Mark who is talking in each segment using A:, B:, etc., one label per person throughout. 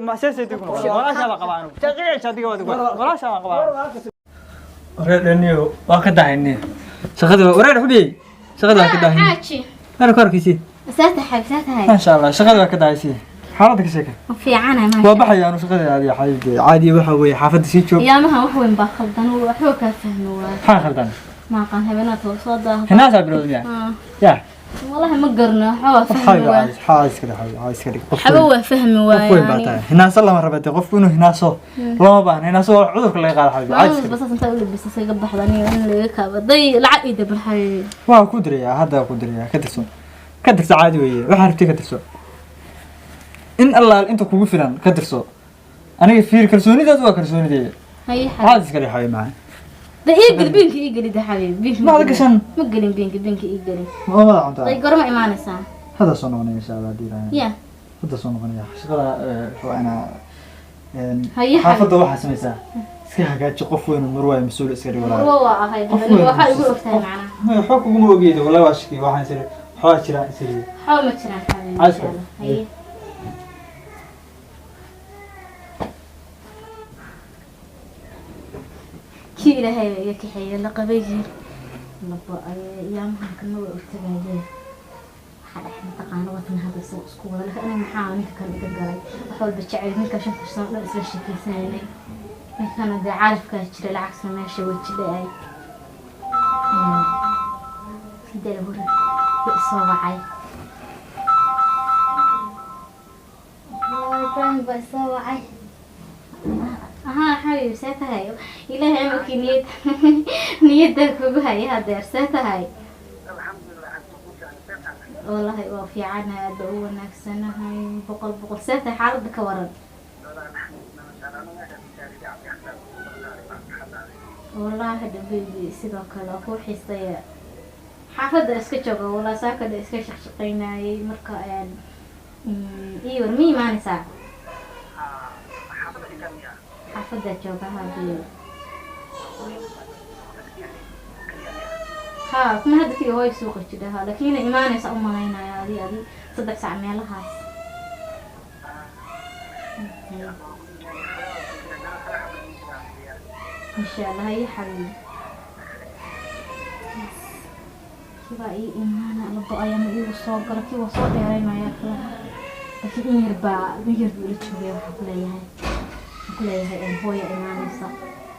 A: Ma see ku noqon walaasha la qabaan jaciga wada walaasha la qabaan wareer waa ka daahayne shaqada wareer xubiyey shaqada waa ka daahayne
B: xaaji
A: ana ku arkaysi
B: saatahay saatahay
A: ma sha Allah shaqada waa ka daahaysi xaaladda ka sheeka
B: ma fiicana ma
A: waa baxaya anu shaqada aadi xabiibti caadi waxa weeye xaafadda sii joog
B: yaamaha wax weyn baa khaldan waxba ka fahmi waa
A: maxaa khaldan
B: ma aqaan habeenaad soo daaha
A: hinaasaa bilowda miya ya
B: والله ما قرنا waxba fahmi waa
A: xaa iska dhig xaa iska dhig
B: waxba waa fahmi waa
A: qof weyn baa tahay hinaaso lama raba dee qofku inuu hinaaso lama baahna hinaaso waa cudurka laga qaado xabiibi caadi iska dhig
B: bas inta u labisay iga baxdan iyo in laga kaabaday lacag ii dabal xabiibi
A: waa ku dirayaa hadda ku dirayaa ka tirso ka tirso caadi weeye waxaa rabtay ka tirso in allaal inta kugu filan ka tirso aniga fiir kalsoonidaas waa kalsoonideyda
B: hay
A: caadi iska dhig xabiibi macaan
B: da ii geli binka ii geli da xabiibi binka
A: ma gashan
B: ma gelin binka binka ii gelin
A: ma wada cuntaa
B: day gorma imaanaysaa
A: hadda soo noqonaya insha Allah hadii ilaahay
B: ya
A: hadda soo noqonaya shaqada waa inaa
B: Haye,
A: xaafadda waxaa samaysaa iska hagaaji qof weyn oo marwaayo mas-uul iska dhig walaal
B: marwo waa ahay
A: Qof
B: aniga
A: weyn
B: waxaa igu ogtahay macnaha
A: ma waxba kuguma ogeydo wallahi waa shaki waxaan isiri waxbaa jira isiri
B: waxba ma jiraan xabiibi
A: Caadi
B: insha Allah haye kii ilaahay baa iga kaxeeyey la qabaygii laba yaamahan kana waa ogtagaayee waxaa dhex mataqaana watan hadda isagoo isku wada laakiin aniga maxaa ninka kan iga galay wax walba jecel ninka shanta sano dhan isla sheekeysanaynay ninkana dee carafkaa jira lacagtana meesha way jidhaay sidee la hore way isoo wacay Ibrahim baa isoo wacay ahaa xabiib see tahay ilaahay amarkii niyad niyadda kugu haya hadeer see tahay wallahi waa fiicanahay aad baa u wanaagsanahay boqol boqol see tahay xaaladda ka waran wallahi dhabeydii sidoo kale waa kuu xiisaya xaafadda iska jooga wallahi saakada iska shaqshaqaynayay marka ii war ma imaanaysaa xaafadda jooga hadii ها kuma hadda tii hooy suuqa jidhaha laakiin inay imaanaysa u malaynaya adi adi 3 saac meelahaas insha Allah ya xabiibi kibaa ii imaana labo ayaama iigu soo gala kii waa soo dheeraynaya kalaha laakiin in yar baa in yar buu ila joogaya waxaan ku leeyahay waxaan ku leeyahay hooya imaanaysa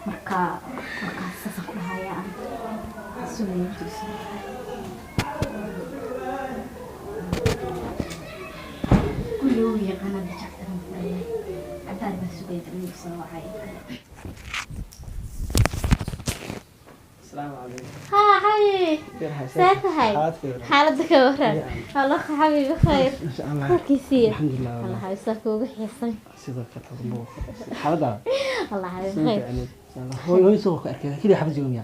B: marka markaas saasaan ku dhahayaa aan sugaya intuu isoo guriga uu yaqaana jactan ku leeyahay cabaar baa sugaya inuu soo wacay
A: السلام عليكم
B: ها حبيبي ساتهاي xaaladda ka waran allah xabiibi khayr
C: إن شاء الله
B: warkiisiiya
C: الحمد لله والله
B: allah isaa kuugu xiisay
C: sidoo kale tadbo xaaladda
B: allah xabiibi khayr
C: hooy hooy suuqa ka arkay kaliya xabad joomiya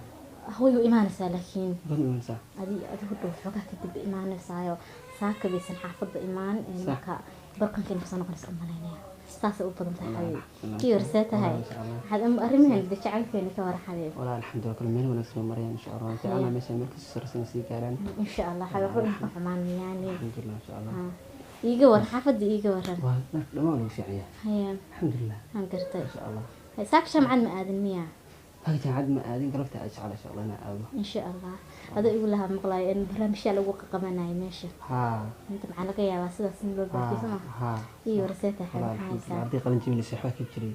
B: hooy u imaanaysaa laakiin
C: goon imanaysaa
B: adi adigu dhow xoogaa kadib imaanaysaayo saaka baysan xaafadda imaan
C: Sax.
B: marka barqankeena kusoo noqonaysa u malaynaya saasay u badan tahay xabiibi kii horsee tahay waxaad arrimahan de jacaylkeena ka waran xabiibi
C: والله الحمد لله كل meel wanaagsan marayaan insha Allah jacana meesha meel kasoo sarreysana sii gaaraan
B: insha allah xabiib waxba dhan ka xumaan miyaani
C: الحمد لله إن شاء الله
B: iiga waran xaafadda iiga waran
C: waa dhammaan wuu fiican yahay
B: haya
C: الحمد لله
B: waan gartay
C: إن شاء الله
B: saaka shamcad ma aadin miyaa
C: hagta cad ma aadin galabta aad jecel insha Allah inaan aado
B: insha allah adoo igu lahaa maqlayo in barnaamijyaa lagu qaqabanayo meesha
C: haa
B: inta maxaa laga yaabaa sidaas in loo baafiyo ma
C: haa
B: iyo warseeta
C: والله
B: xabiib
C: الحمد
B: maxaa
C: لله arday qalin jebinaysa waxbaa ka jiray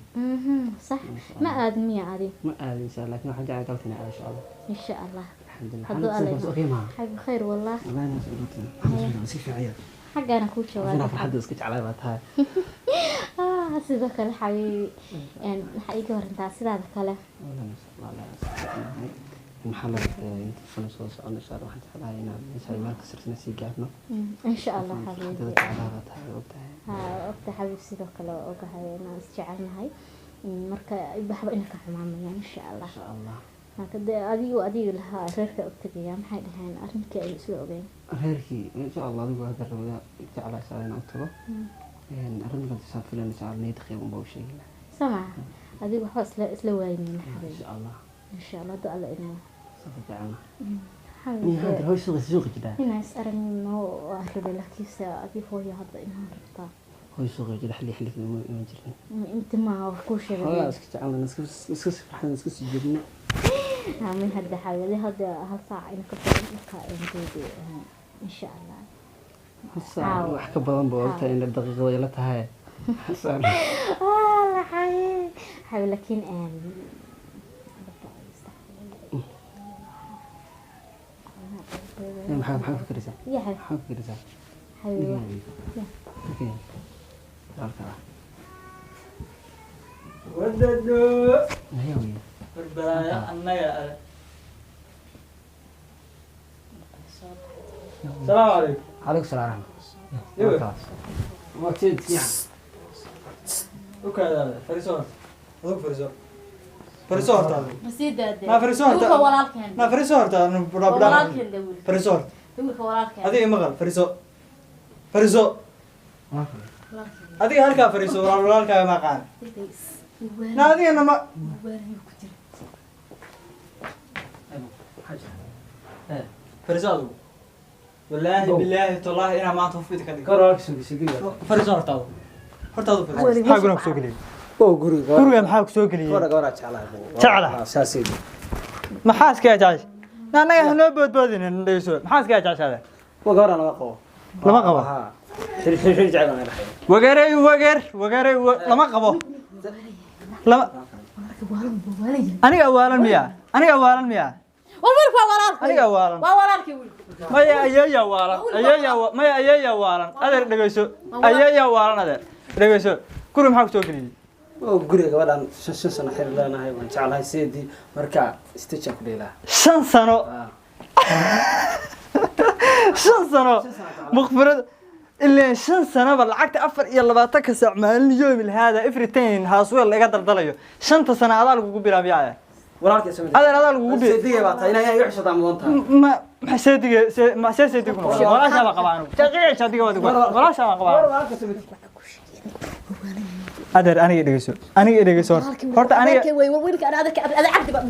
B: صح ما aadin miya adi
C: ma aadin insha Allah laakiin waxaan jeclahay galabta inaan aado insha Allah
B: insha allah
C: الحمد لله
B: hadduu alla
C: xaaladda okay maaha
B: xabiib khayr wallah
C: والله أنا سعيد الحمد لله si fiican yahay
B: xaggaana kuu
C: Adina
B: joogaa
C: farxadda iska jeclay baa tahay
B: sidoo kale xabiibi waxaa iiga warantaa sidaada kale
C: والله ما شاء الله لا أستطيع. maxaa la inta sano soo socon insha Allah waxaan jeclahay inaan meesha meel ka sarsana sii gaarno
B: insha allah
C: farxadda
B: xabiibi
C: jeclaa baa tahay og tahay
B: haa ogta xabiib sidoo kale waa ogahay inaan isjecelnahay marka waxba ina ka xumaamayaan insha allah
C: insha Allah
B: marka dee adigu adigu lahaa reerka u tegaya maxay dhaheen arrinkii ay isla ogeyn
C: reerkii insha Allah adigu hadda rabada jeclaa insha Allah inaan u tago arrintan saan filan insha Allah niyad khayr unbaa u sheegi lahaa
B: sama adigu waxba isla isla waaynin xabiib
C: insha Allah
B: insha allah hadda alla idmo
C: saas jecelna
B: xabiib
C: ni hadda hooy suuqa suuqa jiraa
B: inaan is aragno waa rabay laakiinse adi hooyo hadda imaan rabtaa
C: Hooy suuqa jira xilli xilli ma iman jirin.
B: Inta ma wax kuu sheegay.
C: Hoogaa iska jecelna, iska iska sii farxan, iska sii joogno.
B: Min hadda xawli hadda hal saac in ka badan marka aan insha Allah.
C: Hal saac wax ka badan ba ogtahay in daqiiqada ila tahay. Hal saac.
B: Ah, xabiib xabiib, laakiin
C: Maxaa fikiraysaa?
B: Ya xabiib.
C: Maxaa fikiraysaa?
B: Xabiib.
C: Okay. Halka ah.
A: Wadado.
C: Haya wey.
A: Barbalaya annaga ale. Salaamu calaykum.
C: Calaykum salaam raxmat.
A: Iwe.
C: Waa tid fiican.
A: U kaadaada, fariiso horta. Adigu fariiso. Fariiso horta adigu.
B: Masiidaade.
A: Ma fariiso horta.
B: Wiilka walaalkeen.
A: Ma fariiso horta, anu
B: Waa walaalkeen de wiilka.
A: Fariiso horta.
B: Wiilka walaalkeen.
A: Adiga maqal, fariiso. Fariiso.
B: Walaalkeen.
A: Adiga halkaa fariiso, walaal walaalkaaga ma aqaan. Na adigana ma
B: ku jira.
A: Fariiso adigu. Wallaahi bilaahi tallaahi inaa maanta hufid ka dhigo.
C: Kor waa kasoo gesay diga.
A: Fariiso horta adigu. Horta adigu fariiso.
B: Weli
A: Maxaa guriga kusoo geliyey?
C: Oo guriga.
A: Guriga maxaa kusoo geliyey?
C: Gabadha gabadha jeclahay.
A: Jeclahay?
C: Saasay.
A: Maxaa iskaga jeceshay? Na annaga hanoo boodboodin dhegeyso. Maxaa iskaga jeceshaada?
C: Waa gabadha lama qabo.
A: Lama qabo?
C: Ha. Xiri xiri xiri jecel baan dhaxay.
A: Wagarey wagar wagarey lama qabo. Lama
B: Walaalka waalan buu waalan.
A: Aniga waalan miya? Aniga waalan miya?
B: War wiilku waa walaalkay.
A: Aniga waalan.
B: Waa walaalkay wiilku.
A: Maya ayeeya waalan. Ayeeya maya ayeeya waalan. Adeer dhegeyso. Ayeeya waalan adeer. Dhegeyso. Guri maxaa kusoo geliyey?
C: Oo guriga gabadhan 5 sano xiri leenahay, waan jeclahay seedii marka stage ku dheelaa.
A: 5 sano. 5 sano. Mukhbirad ilaa 5 sanoba lacagta 24-ka saac maalin yoomil haada everything haasweel laga daldalayo. 5-ta sano adaa lagugu bilaabaya.
C: Walaalkay soo.
A: Adeer adaa lagugu bilaabaya.
C: Seedigay baa tahay inay iga xishoodaan mudan tahay.
A: Ma maxay seediga ma seediga ku noqon? Walaashaa baa qabaa anigu. Jaajiga jaadiga waad ugu. Walaashaa baa qabaa.
C: Walaalkay soo.
A: Adeer aniga dhegeyso. Aniga dhegeyso horta. Horta aniga
B: Walaalkay wey, wiilka ana adeerka adeer cabdi baa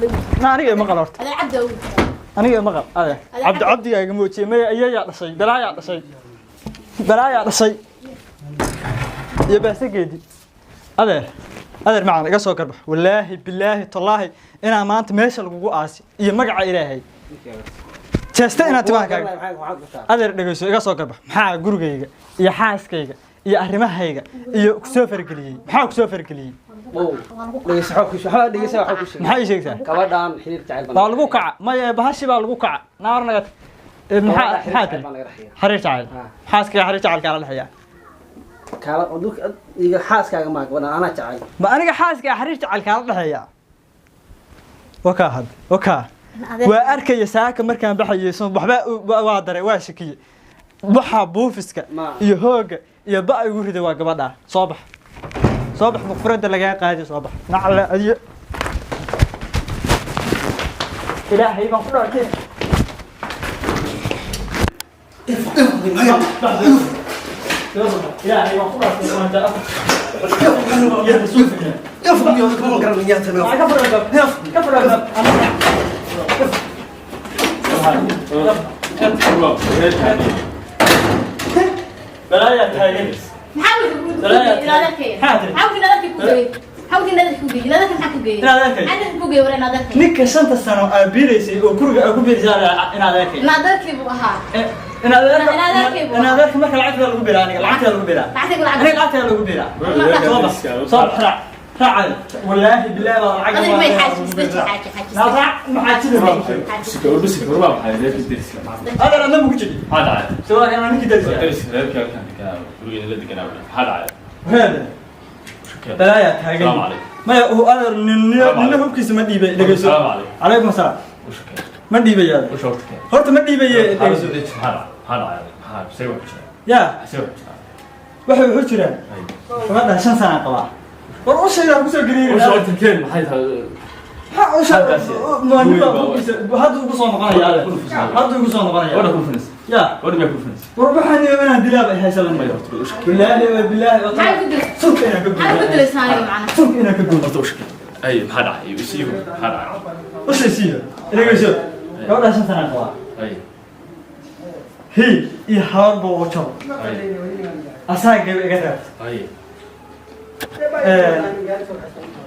A: na aniga ima qal horta.
B: Adeer cabdi waa wiilka.
A: Aniga ima qal adeer. Cabdi cabdiga iga muujiyay maya ayeeyaa dhashay. Balaayaa dhashay. Balaayaa dhashay. Iyo baasageedi. Adeer. Adeer macaan iga soo garbax. Wallaahi bilaahi tallaahi inaa maanta meesha lagugu aasi iyo magaca Ilaahay. Jeesta inaad timaha kaaga. Adeer dhegeyso, iga soo garbax. Maxaa gurigayga iyo xaaskayga iyo arrimahayga iyo kusoo fargeliyey? Maxaa kusoo fargeliyey?
C: Oo. Dhegeyso xog ku waxba dhegeyso waxa ku sheegay.
A: Maxaa ii sheegtaa?
C: Gabadhan xiriir jecel baan.
A: Baa lagu kaca. Maya bahashi baa lagu kaca. Naar naga. Maxaa maxaa tiri? Xiriir jacayl. Xaaskayga xiriir jacayl kaala dhexeeya.
C: Kaala dhulka iga xaaskaaga ma gabadhan anaa jecel.
A: Ma aniga xaaskayga xiriir jacayl kaala dhexeeya. Wakaa had. Wakaa. Waa arkaya saaka markaan baxayay soo waxba waa daray waa shakiyay. Waxa buufiska iyo hooga iyo ba igu riday waa gabadha. Soo bax. Soo bax muqfurada laga qaaday soo bax. Nacla adiyo. Ilaahay baan ku dhaartay. Ilaahay baan ku dhaartay. Ka furo ka furo. Balaayaa taagan.
B: Maxaa wiilka ku geeyey adeerkay? Maxaa wiilka adeerkay ku geeyey? Maxaa wiilka adeerkay ku geeyey? Adeerkay maxaa ku geeyey?
A: Inaad adeerkay.
B: Adeerkay ku geeyey war in adeerkay.
A: Ninka 5-ta sano aad biilaysay oo guriga aad ku biilaysay in adeerkay.
B: In adeerkay buu ahaa.
A: In adeerkay.
B: In adeerkay buu
A: In adeerkay marka lacagta lagu biilaa aniga lacagta lagu biilaa.
B: Lacagta lacag.
A: Aniga lacagta lagu biilaa. Soo bax. Soo bax raac. Raac. Wallaahi bilaahi baa lacag.
B: Adeer may xaaji isdeji xaaji xaaji.
A: Na raac maxaa jira? Adeer adna ma ku jiri. Soo waa ninkii dariska. Hada. Balaayaa taagan. Maya uu adeer ninna hubkiisa ma dhiibay dhegeyso. Calaykum asalaam. Ma dhiibaya. Horta ma dhiibaye dhegeyso. Ya. Waxay wuxuu jiraan. Gabadha 5 sano qabaa. War u sheegaa ku soo gariiray. Maxaa u sheegay? Ma ninba hubkiisa hadda ugu soo noqonaya adeer. Hadda ugu soo noqonaya. Ya. War waxaan iyo inaan dilaab ay haysan. Bilaahi wa bilaahi wa
B: Maxaa ku dilay?
A: Sulka inaan ka gooyo.
B: Maxaa ku dilaysaa aniga macnaha?
A: Sulka inaan ka gooyo. U sheegsiiyo. Dhegeyso. Gabadha 5 sano qabaa. Hey, iyo habar buu u jabo. Asaagay iga reebtay.
D: Haye.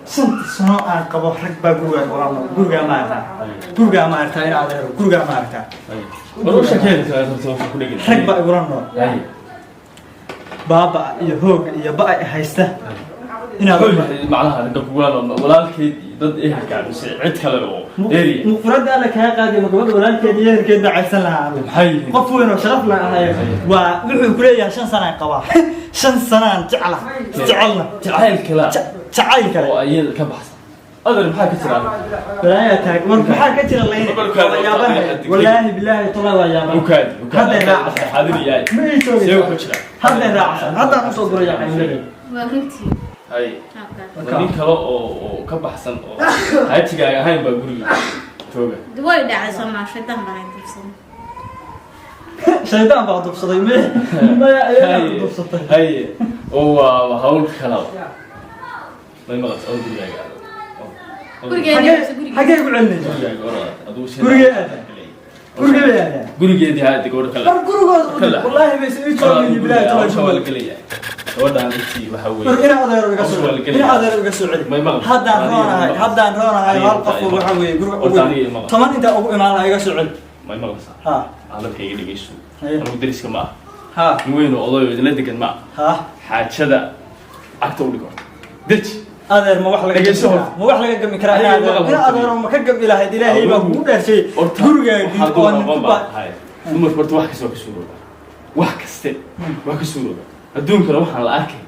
A: 5 sano aan qabo rag baa gurigaa igula nool. Gurigaa ma aragtaa? Gurigaa ma aragtaa, in adeero? Gurigaa ma aragtaa?
D: Haye, war u sheekeenaysaa sababta waxaan ku dhegin.
A: Rag baa igula nool.
D: Haye.
A: Baaba iyo hooga iyo ba haysta inaad
D: Macnaha ragga kugula nool walaalkeed iyo dad ehelka mise cid kale oo dheeriya?
A: Muqradda alla kaa qaadiyo, ma gabadha walaalkeed iyo ehelkeed baa caysan lahaa anigu?
D: Maxay yihiin?
A: Qof weyn oo sharaf la ahay waa wuxuu ku leeyahay 5 sanaan qabaa, 5 sanaan jecla, jecelna.
D: Jacayl kala
A: Jacayl kale
D: oo ayada ka baxsan, adeer, maxaa ka jira?
A: Balaayaa taag, war maxaa ka jira layne?
D: Gobolkaada
A: Waa yaabahay. Wallaahi bilaahi tolaa waa yaabahay.
D: Ukaadi, ukaadi.
A: Hadday raacsan.
D: Xaadinayaay.
A: Ma ii
D: See
A: joogaysaa?
D: wuxuu jira.
A: Hadday raacsan, haddaan usoo guraya xanuunada.
B: Waa runtii.
D: Haye.
B: Qaabka.
D: Nin kale oo ka baxsan oo xaajigaaga ahayn baa guriga jooga.
B: Way dhacay soomaa, shaydaan baan ay dubsan.
A: Shaydaan baa dubsaday? Maya, ayagaa ku dubsatay.
D: Haye, oo waa hawl kalaba. May maqas oo gurigaaga aado.
B: Gurigeeda.
A: Xagee ku celinaysaa?
D: Gurigaaga orada aduu.
A: Gurigee aada? Gurigee bay aadaan?
D: Gurigeedii haadi gabadha kale.
A: War gurigooda u dhig, wallaahi bayse ii joogayni, bilaahi
D: Hawsha waa la
A: tolaa.
D: gelaya gabadhaan intii waxa
A: War
D: weeye.
A: ina adeero iga soo
D: Hawsha waa la
A: celi,
D: gelaya.
A: ina adeero iga soo celi.
D: May maqal.
A: Haddaan
D: Aniga
A: roonahay,
D: ma maqal.
A: haddaan roonahay,
D: Aniga
A: hal qof
D: ma
A: waxa weeye guriga
D: Horta
A: ugu
D: aniga ma maqal.
A: 10 intaa ugu imaan lahaa, iga soo celi.
D: May maqlaysaa?
A: Ha.
D: Hadalkayga dhegeyso.
A: Haye.
D: Anigu deriska ma ah.
A: Ha.
D: Nin weyn oo odayo idinla degan ma ah.
A: Ha.
D: Xaajada cagta u dhig horta, deji.
A: Adeer, ma wax laga
D: Dhegeyso
A: gami
D: horta.
A: karaa? Ma wax laga gami karaa? Ina
D: Aniga
A: adeer,
D: maqal
A: ina
D: horta.
A: adeero, ma ka gami lahayd? Ilaahay baa kugu dheershay
D: Horta
A: gurigaagii
D: waxaa
A: oo
D: dumar
A: nin
D: aqoon
A: ku
D: baa
A: baa
D: tahay. Dumarku horta wax kasta waa ka suurooba, wax kaste waa ka suurooba. Adduunkana waxaan la arkay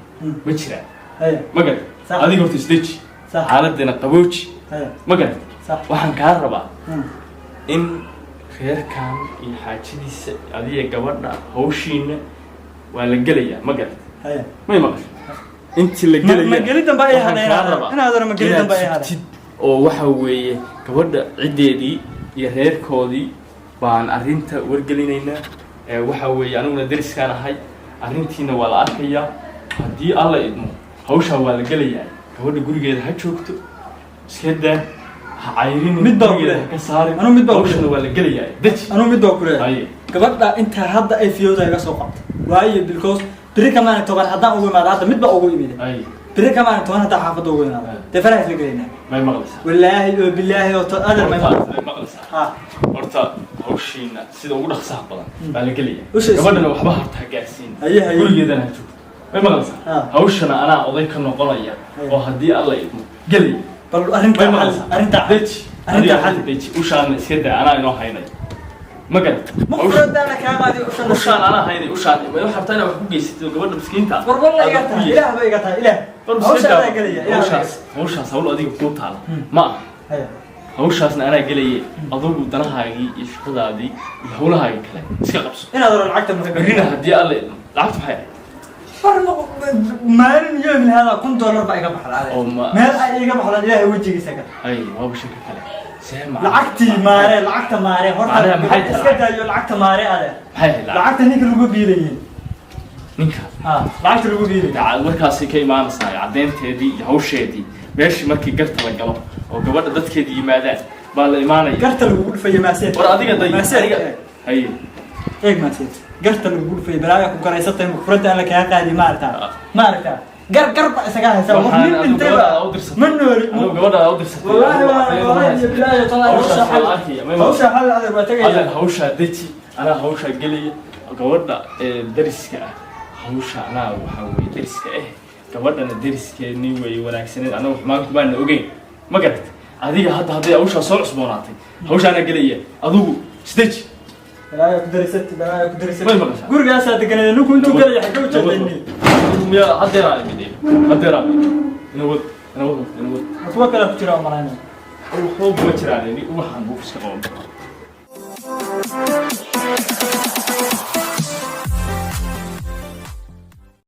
D: ma jiraan.
A: Haye.
D: Ma garat?
A: Sax.
D: Adiga horta isdeji.
A: Sax.
D: Xaaladana qabooji.
A: Haye.
D: Ma garat?
A: Sax.
D: Waxaan kaa rabaa in reerkan iyo xaajadiisa, adiga gabadha, hawshiina waa la gelayaa. Ma garat?
A: Haye.
D: May maqasho intii la gelaya?
A: Ma gelidan baa ii
D: Waxaan
A: hadhay,
D: kaa
A: inaad
D: rabaa
A: inaad ma gelidan
D: inaad
A: baa ii hadhay.
D: sugtid oo waxa weeye gabadha ciddeedii iyo reerkoodii baan arrinta wargelinaynaa. Ee waxa weeye aniguna deriskaan ahay, arrintiina waa la arkayaa. Haddii Alla idmo, hawshaa waa la gelayaa. Gabadha gurigeeda ha joogto, iska daa, ha cayrinin.
A: Mid baa ku
D: Gurigeeda
A: leh.
D: ha ka saarin.
A: Anuu mid baa ku leh.
D: Hawshana waa la gelayaa, deji.
A: Anuu mid baa ku leeyahay.
D: Haye.
A: Gabadha intaa hadda ay fiyooda iga soo qabta waayo, because beri kamaana 10 haddaan ugu imaado, hadda mid baa ugu imid.
D: Haye.
A: Beri kamaana 10 haddaan xaafadda ugu imaado, dee faraha isla gelaynaa.
D: May maqlaysaa?
A: Wallaahi oo bilaahi oo adeer, may
D: Horta, may maqlaysaa?
A: Ha.
D: Horta hawshiina sida ugu dhaqsaha badan baa la gelaya.
A: Usha
D: Gabadhana waxba horta ha gaarsiin.
A: Haye, haye.
D: Gurigeedana ha joogto. May maqlaysaa?
A: Ha.
D: Hawshana anaa oday ka noqonaya.
A: Haye.
D: Oo haddii Alla idmo gelaya.
A: Bal
D: May
A: arrintaa xal
D: maqlaysaa?
A: Arrintaa xal.
D: Deji.
A: Arrintaa
D: Adiga
A: xal.
D: deji, ushaana iska daa, anaa inoo haynay. Ma garat?
A: Muqradaana kaa qaadi usha.
D: Ushaan anaa haynay. Ushaan ma waxaad rabtaa inaad wax ku geysatid oo gabadha miskiinta ah
A: War walla iga
D: aad wax ku
A: tahay,
D: yeeshay.
A: ilaah ba iga tahay, ilaah.
D: War iska
A: Hawsha
D: daa.
A: anaa gelaya, ilaah.
D: Hawshaas, hawshaas hawl adiga kuu taala ma aha.
A: Haye.
D: Hawshaasna anaa gelaye, adugu danahaagii iyo shaqadaadii iyo hawlahaagii kale iska qabso.
A: Inaad oro lacagta ma ka
D: Berrina haddii Alla idmo, lacagtu maxay ahayd?
A: War maalin yoomil hada $1000 baa iga baxda adeer.
D: Oo
A: Meel ay iga baxdaan ilaahay wejigiisa ka.
D: Ay, waaba shaka kale. See macna?
A: Lacagtii maaree, lacagta maaree horta.
D: Macnaha maxay tahay?
A: Iska daayo lacagta maaree, adeer.
D: Maxay ahayd lacag?
A: Lacagta ninka lagu biilayay.
D: Ninka?
A: Ha, lacagta lagu biilayay.
D: Markaasay ka imaanaysaa caddeynteedii iyo hawsheedii meeshii markii garta la galo oo gabadha dadkeedii yimaadaan baa la imaanaya.
A: Garta lagugu dhufayo maaseed.
D: War adiga day.
A: Maaseed.
D: Adiga haye.
A: Eeg maaseed, garta lagugu dhufayo, balaaga ku garaysatay, mukfurada aan la kaa qaadi, ma aragtaa? Ma aragtaa? Gar gar ba isaga haysaa war.
D: Waxaan
A: Nin
D: adigu
A: dhintay
D: gabadha
A: ba
D: u dirsatay.
A: Ma nooli.
D: Adigu gabadha u dirsatay.
A: Wallaahi waa wallaahi iyo bilaahi talaa.
D: Hawshaas
A: Hawsha
D: waa la
A: xal.
D: arkaya, may maqal.
A: Hawsha xal, adeer, waa tagaya.
D: Adeer, hawshaa deji, anaa hawshaa gelaya. Gabadha ee dariska ah, hawsha anaa waxaa weeye dariska eh, gabadhana dariskeenii weeye wanaagsaneed, anaga xumaan kumaana ogeyn. Ma garat? Adiga hadda hadday hawshaa soo cusboonaatay, hawsha anaa gelaya, adigu isdeji.
A: Balaaga ku darisatay, balaaga ku darisatay.
D: Way maqashaa.
A: Gurigaasaa deganeed, ninku intuu gelaya xagee u jeedaynay?
D: Miyaa haddeeraa imid? Haddeeraa inawad, inawad, inawad.
A: Kuwa kale ku jira oo malaynaya.
D: Waxba kuma jiraan, waxaan buu iska qaban.